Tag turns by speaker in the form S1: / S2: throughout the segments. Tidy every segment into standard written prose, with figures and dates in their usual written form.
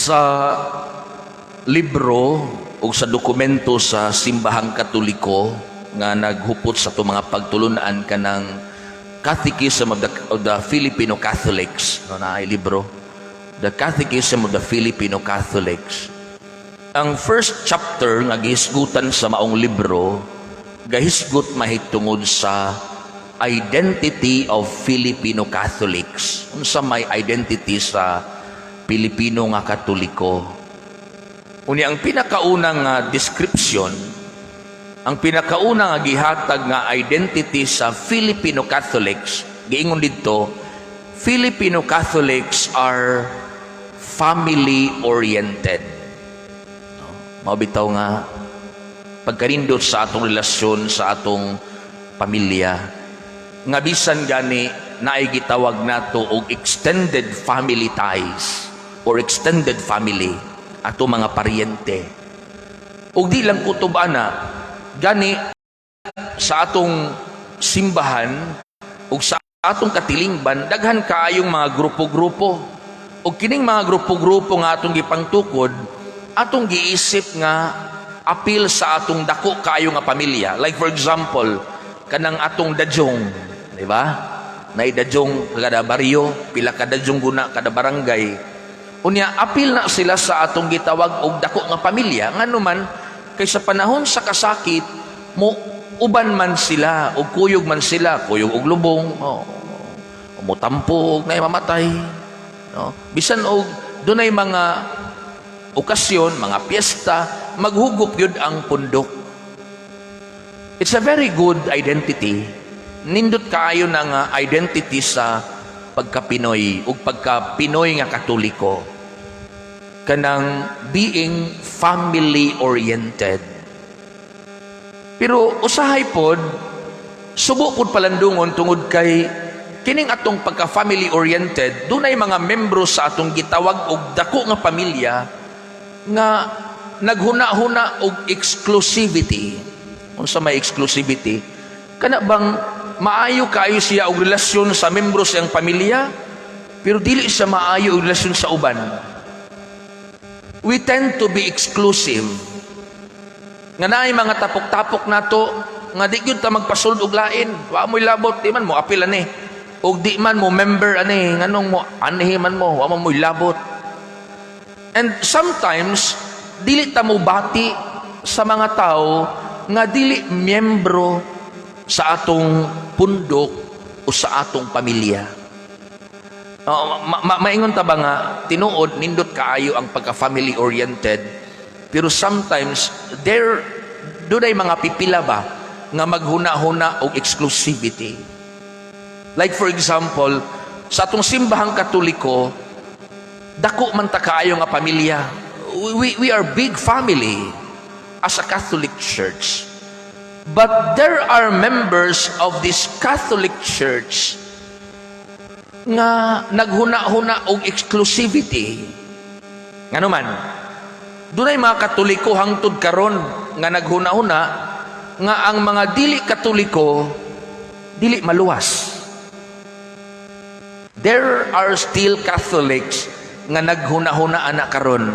S1: Sa libro o sa dokumento sa Simbahang Katoliko nga naghupot sa atong mga pagtulunan, kanang Catechism of the Filipino Catholics, no, naay libro, The Catechism of the Filipino Catholics. Ang first chapter nga gihisgutan sa maong libro, gahisgot mahitungod sa identity of Filipino Catholics, unsa may identity sa Pilipino nga Katoliko. Unya ang pinakaunang nga description, ang pinakauna nga gihatag nga identity sa Filipino Catholics, giingon didto, Filipino Catholics are family oriented. No? Mao bitaw nga pagkanindot sa atong relasyon sa atong pamilya, nga bisan gani naay gitawag nato og extended family ties or extended family, ato mga paryente. Ug di lang kutob ana, gani sa atong simbahan ug sa atong katilingban, daghan kaayong mga grupo-grupo. Ug kining mga grupo-grupo nga atong gipangtukod, atong giisip nga apil sa atong dako kaayo nga pamilya. Like for example, kanang atong dadyong, di ba? Nay dadyong kada baryo, pila ka dadyong guna kada barangay. Unya apil na sila sa atong gitawag og dako nga pamilya, ngano man kay sa panahon sa kasakit mo uban man sila og kuyog man sila, kuyog og lubong, oh, mutampo og nay mamatay, no? Bisan og dunay mga okasyon, mga piyesta, maghugop gyud ang pundok. It's a very good identity. Nindot kaayo na nga identity sa pagka-Pinoy ug pagka-Pinoy nga Katoliko. Kanang being family oriented. Pero usahay pod subo pod palandungon tungod kay kining atong pagka family oriented, dunay mga membro sa atong gitawag og dako nga pamilya nga naghuna-huna og exclusivity. Unsa may exclusivity? Kana bang maayo kaayo siya og relasyon sa membro sa iyang pamilya, pero dili siya maayo og relasyon sa uban. We tend to be exclusive. Nga naay mga tapok-tapok nato nga di gyud ta magpasulod og lain. Wa mo'y labot, di man mo apil ani. Og di man mo member ani, nganong mo anhi man mo, wa man mo'y labot. And sometimes dili ta mo bati sa mga tao nga dili miyembro sa atong pundok o sa atong pamilya. Oh, maingon ta ba nga tinuod nindot kaayo ang pagka family oriented, pero sometimes there dunay mga pipila ba nga maghuna-huna og exclusivity. Like for example, sa atong Simbahang Katoliko, dako man ta kaayo nga pamilya. We are big family as a Catholic Church. But there are members of this Catholic Church nga naghuna-huna og exclusivity. Ngano man, dunay mga Katoliko hangtod karon nga naghuna-huna nga ang mga dili Katoliko dili maluwas. There are still Catholics nga naghuna-huna ana karon.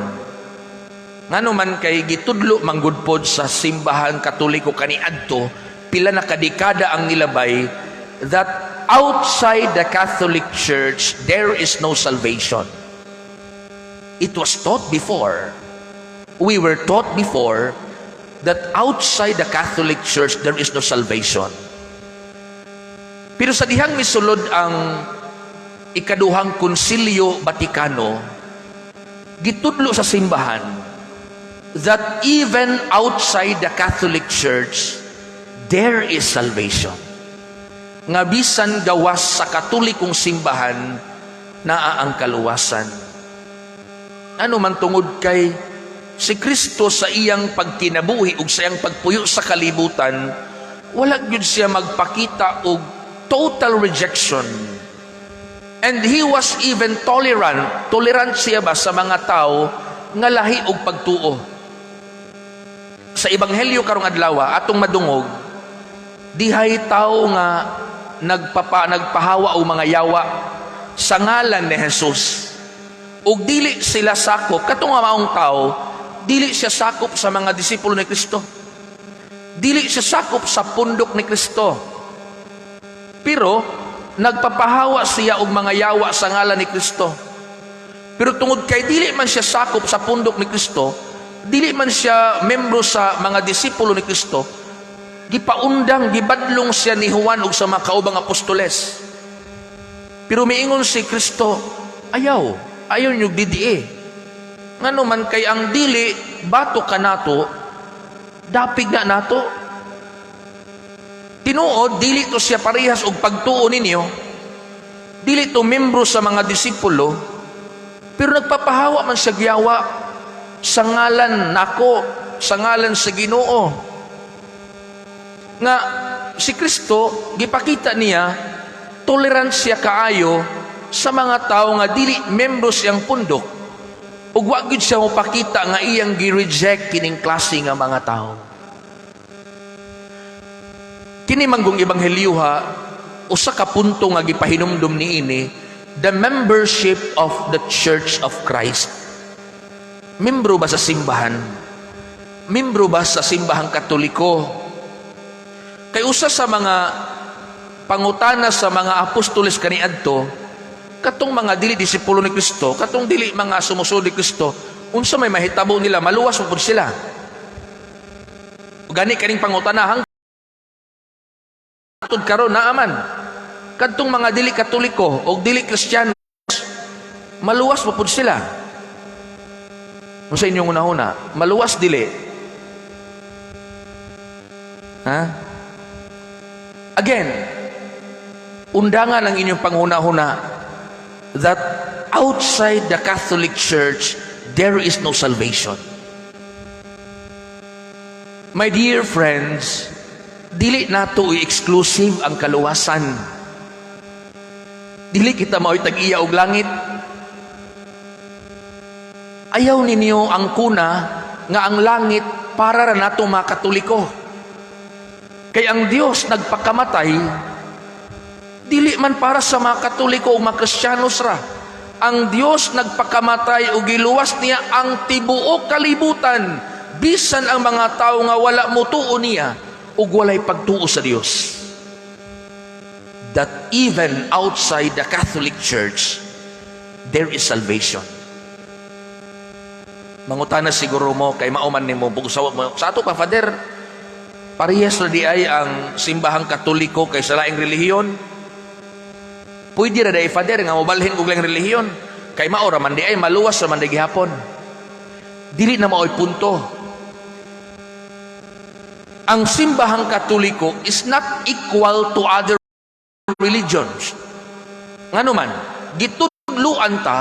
S1: Ngano man kay gitudlo manggud pod sa Simbahan Katoliko kaniadto, pila na kadekada ang nilabay, that outside the Catholic Church there is no salvation. It was taught before. We were taught before that outside the Catholic Church there is no salvation. Pero sa dihang misulod ang Ikaduhang Konsilyo Vatikano, gitudlo sa simbahan that even outside the Catholic Church there is salvation. Nga bisan gawas sa Katolikong simbahan, naa ang kaluwasan. Ano man tungod kay si Kristo sa iyang pagkinabuhi ug sa iyang pagpuyo sa kalibutan, wala gyud siya magpakita og total rejection. And he was even tolerant. Tolerant siya ba sa mga tao nga lahi og pagtuo. Sa Ebanghelyo karong adlaw, atong madungog dihay tao nga nagpahawa og mga yawa sa ngalan ni Jesus. Ug dili sila sakop katong nga maong tao, dili siya sakop sa mga disipulo ni Kristo. Dili siya sakop sa pundok ni Kristo. Pero nagpapahawa siya og mga yawa sa ngalan ni Kristo. Pero tungod kay dili man siya sakop sa pundok ni Kristo, dili man siya membro sa mga disipulo ni Kristo, gipaundang, gibadlong siya ni Juan ug sa mga kaubang apostoles. Pero miingon si Kristo, "Ayaw, ayaw niyo didie. Ngano man kay ang dili batok kanato, dapig na nato." Tinuod, dili to siya parehas og pagtuo ninyo. Dili to membro sa mga disipulo, pero nagpapahawa man siya yawa sa ngalan nako, sa ngalan sa Ginoo. Nga si Kristo, gipakita niya toleransya kaayo sa mga tao nga dili membro siyang pundok. Ug wa gyud siya mopakita nga iyang gi-reject kining klase nga mga tao. Kini manggong ebanghelyoha, usa ka punto nga gipahinumdum niini, the membership of the Church of Christ. Membro ba sa simbahan? Membro ba sa Simbahang Katoliko? Kay usa sa mga pangutana sa mga apostoles kaniadto, katong mga dili disipulo ni Kristo, katong dili mga sumusunod ni Kristo, unsa may mahitabo nila? Maluwas mo pud sila? Gani kaning pangutana hangtod karon naaman. Kadtong mga dili Katoliko o dili Kristiyano, maluwas mo pud sila? Unsa inyong hunahuna? Maluwas, dili? Ha? Again, undangan ang inyong panghuna-huna that outside the Catholic Church, there is no salvation. My dear friends, dili nato i-exclusive ang kaluwasan. Dili kita mao'y tag-iya og langit. Ayaw ninyo ang kuna nga ang langit para ra nato mga Katoliko. Kay ang Dios nagpakamatay dili man para sa mga Katoliko o mga Kristiyanos ra. Ang Dios nagpakamatay ug giluwas niya ang tibuok kalibutan, bisan ang mga tawo nga wala motuo niya ug walay pagtuo sa Dios. That even outside the Catholic Church there is salvation. Mangutana siguro mo kay mao man nimo bugsaw mo sa ato pa, "Father, parehas ra diay ang Simbahang Katoliko kay sa laing relihiyon. Pwede ra diay, Father, nga mobalhin og laing relihiyon kay mao ra man diay, maluwas ra man di gihapon." Dili na mao'y punto. Ang Simbahang Katoliko is not equal to other religions. Ngano man, gitudluan ta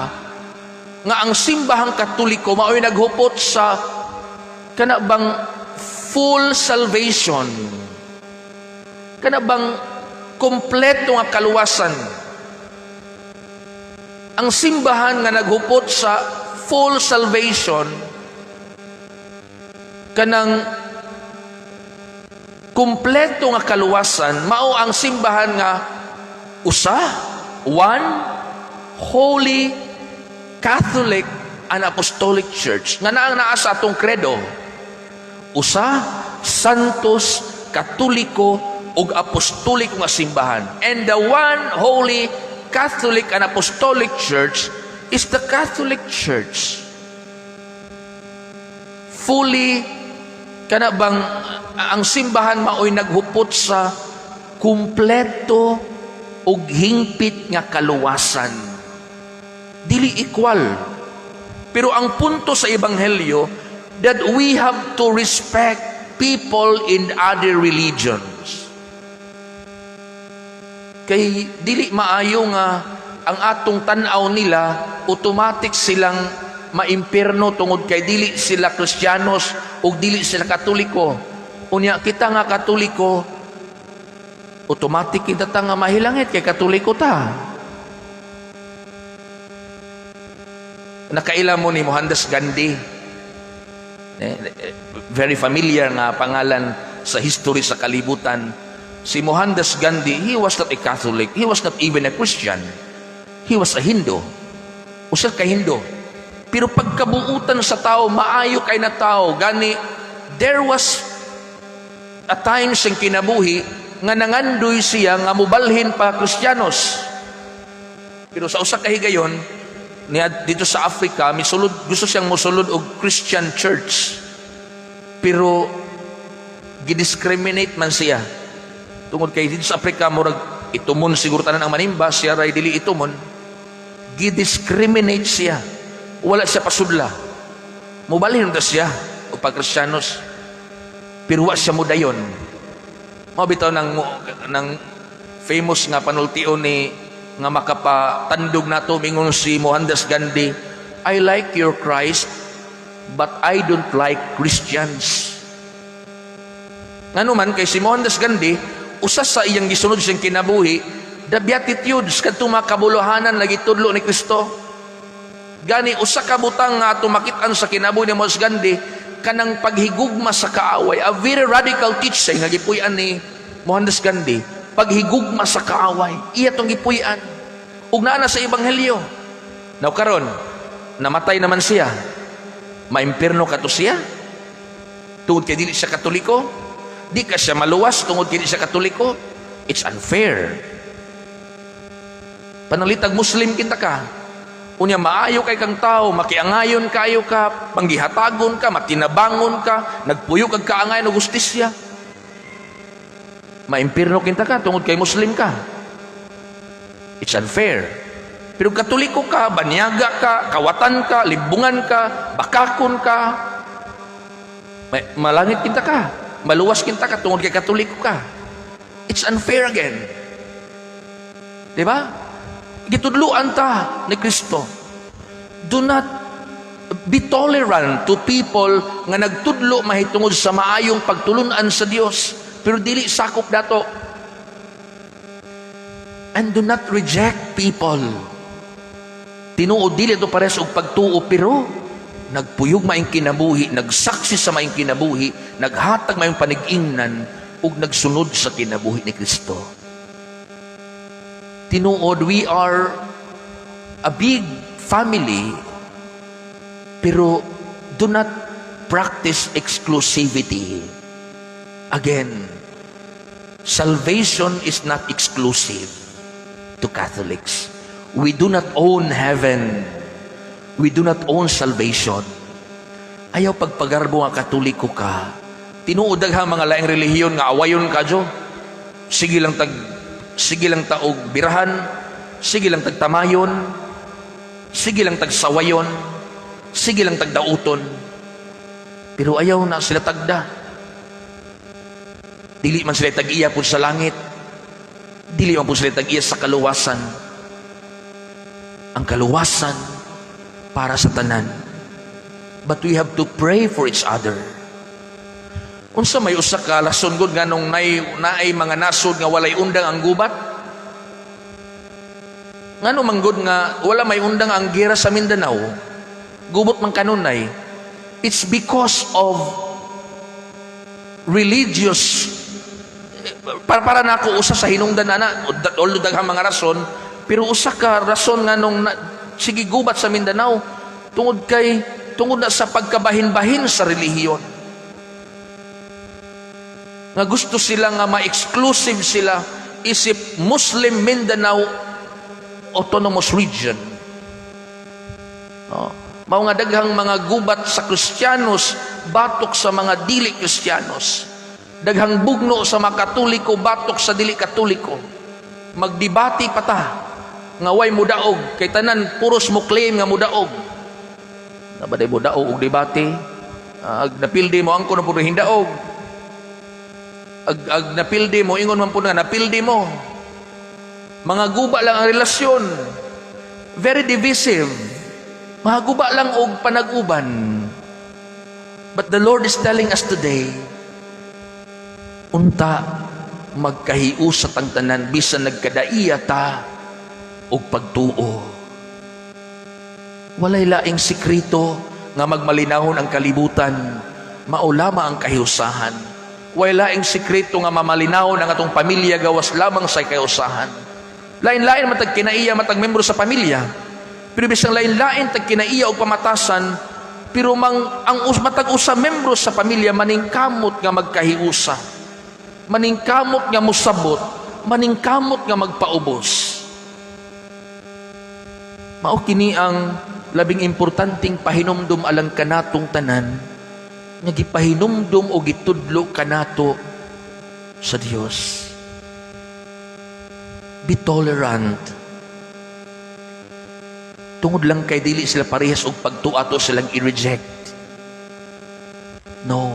S1: nga ang Simbahang Katoliko mao'y naghupot sa kana bang full salvation, kana bang kompleto nga kaluwasan. Ang simbahan nga naghupot sa full salvation, kanang kumpleto nga kaluwasan, mao ang simbahan nga usa, one holy Catholic and Apostolic Church nga naa naa sa atong credo, usa, santos, Katoliko ug Apostoliko nga simbahan. And the one holy Catholic and Apostolic Church is the Catholic Church. Fully, kana bang ang simbahan maoy naghupot sa kumpleto ug hingpit nga kaluwasan. Dili equal. Pero ang punto sa ebanghelyo, that we have to respect people in other religions. Kay dili maayo nga ang atong tan-aw nila, automatic silang maimpierno tungod kay dili sila Kristiyanos ug dili sila Katoliko. Unya kita nga Katoliko, automatic kita ta nga mahilangit kay Katoliko ta. Nakaila mo ni Mohandas Gandhi? Very familiar nga pangalan sa history sa kalibutan. Si Mohandas Gandhi, he was not a Catholic. He was not even a Christian. He was a Hindu. Usa ka Hindu. Pero pagkabuutan sa tao, maayo kay na tao. Gani, there was a time sa kinabuhi nga nangandoy siya nga mubalhin pa Kristiyanos. Pero sa usa ka higayon, niya dito sa Africa, misulod, gusto siyang musulod og Christian church. Pero gidiscriminate man siya. Tungod kay dito sa Africa, murag itumon siguro tanan ang manimba, siya ray dili itumon. Gidiscriminate siya. Wala siya pasudla. Mubalhin ta siya o pag Kristiyanos. Pero wa siya mudayon. Mao bitaw ng famous nga panultion ni nga makapatandog nato, mingon si Mohandas Gandhi, "I like your Christ, but I don't like Christians." Ngano man kay si Mohandas Gandhi, usa sa iyang gisunod siyang kinabuhi, the Beatitudes, kadtong mga kabuluhanan nga gitudlo ni Kristo. Gani usa ka butang nga ato makit-an sa kinabuhi ni Mohandas Gandhi, kanang paghigugma sa kaaway, a very radical teaching nga gipuy-an ni Mohandas Gandhi, paghigugma sa kaaway, iya tong gipuy-an. Ug naa na sa ebanghelyo. Now karon, namatay naman siya. Maimpirno kato siya? Tungod kay dili siya Katoliko? Di ka siya maluwas tungod kay di siya Katoliko? It's unfair. Panalitag Muslim kinta ka. Unya maayo kay kang tao, makiangayon kayo ka, panggihatagon ka, matinabangon ka, nagpuyo kag kaangayon og hustisya. Maimpirno kinta ka tungod kay Muslim ka. It's unfair. Pero Katoliko ka, banyaga ka, kawatan ka, libungan ka, bakakon ka, malangit kinta ka, maluwas kinta ka tungod kay Katoliko ka. It's unfair again. Di ba? Gitudluan ta ni Kristo. Do not be tolerant to people nga nagtudlo mahitungod sa maayong pagtulunan sa Dios pero dili sakop dato. And do not reject people. Tinuod, dili ito pares og pagtuo, pero nagpuyog maayong kinabuhi, nagsaksi sa maayong kinabuhi, naghatag maayong panig-ingnan ug nagsunod sa kinabuhi ni Kristo. Tinuod, we are a big family, pero do not practice exclusivity. Again, salvation is not exclusive to Catholics. We do not own heaven. We do not own salvation. Ayaw pagpagarbo nga Katoliko ka. Tinuod, daghang mga laing relihiyon nga awayon ka jo. Sige lang taog birahan, sige lang tagtamayon, sige lang tagsawayon, sige lang tagdauton. Pero ayaw na sila tagda. Dili man sila tag-iya po sa langit. Dili man po sila tag-iya sa kaluwasan. Ang kaluwasan para sa tanan. But we have to pray for each other. Unsa may usa ka rason gud nganong naay mga nasod nga walay undang ang gubat? Ngano man gud nga wala may undang ang gera sa Mindanao? Gubot man kanunay. It's because of religious, para nako, usa sa hinungdan ana, although daghang mga rason, pero usa ka rason nga nung na, sige gubat sa Mindanao tungod na sa pagkabahin-bahin sa relihiyon nga gusto sila nga ma-exclusive sila isip Muslim Mindanao Autonomous Region. No? Mao nga daghang mga gubat sa Kristiyanos batok sa mga dili Kristiyanos. Daghang bugno sa mga Katoliko batok sa dili Katoliko. Magdebate pa ta nga way mudaog kay tanan puros mo claim nga mudaog. Nabaday mudaog og debate? Ag napildi mo angko na pud hindaog. Ag napildi mo, ingon man pud nga napildi mo. Mga guba lang ang relasyon. Very divisive. Mga guba lang og panag-uban. But the Lord is telling us today, unta magkahiusa tang tanan bisan nagkadaiya ta og pagtuo. Walay laing sikreto nga magmalinahon ang kalibutan, mao lamang ang kahiusahan. Walay laing sikreto nga mamalinahon ang atong pamilya gawas lamang sa kahiusahan. Lain-lain matag kinaiya matag membro sa pamilya. Pero bisan lain-lain tag kinaiya og pamatasan, pero mang ang matag usa membro sa pamilya maningkamot nga magkahiusa. Maningkamot nga mosabot, maningkamot nga magpaubos. Mao kini ang labing importanteng pahinumdum alang kanatong tanan nga gipahinumdum o gitudlo kanato sa Dios. Be tolerant. Tungod lang kay dili sila parehas og pagtuo, ato silang i-reject. No.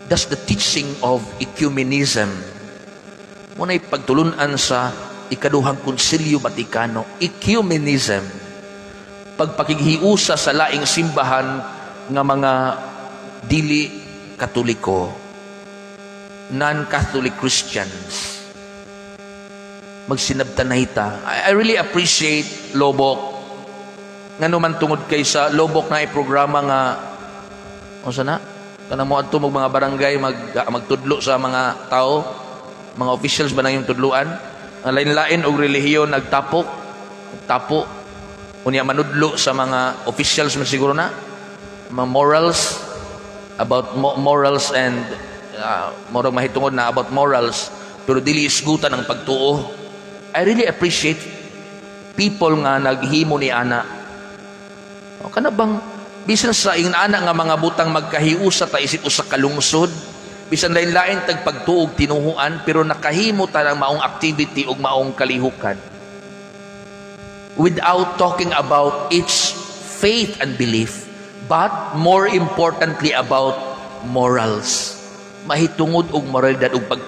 S1: That's the teaching of ecumenism. Mao na'y pagtulunan sa Ikaduhang Konsilyo Vaticano, ecumenism. Pagpakighiusa sa laing simbahan nga mga dili Katoliko, non-Catholic Christians. Magsinabtanay ta. I really appreciate Loboc. Ngano man, tungod kay sa Loboc na programa nga unsa na? Kanang mo adto mag mga barangay, magtudlo sa mga tao, mga officials ba nang yung tudluan? Ang lain-lain og relihiyon nagtapok, tapo unya manudlo sa mga officials man siguro na mga morals, about morals and murag mahitungod na about morals, pero dili isgutan ang pagtuo. I really appreciate people nga naghimo ni ana. O kana bang bisan sa ingon ana nga mga butang, magkahiusa ta isip usa ka lungsod, bisan lain-lain tag pagtuo og tinuhuan, pero nakahimo ta ng maong activity ug maong kalihukan without talking about its faith and belief, but more importantly about morals, mahitungod og moralidad ug pag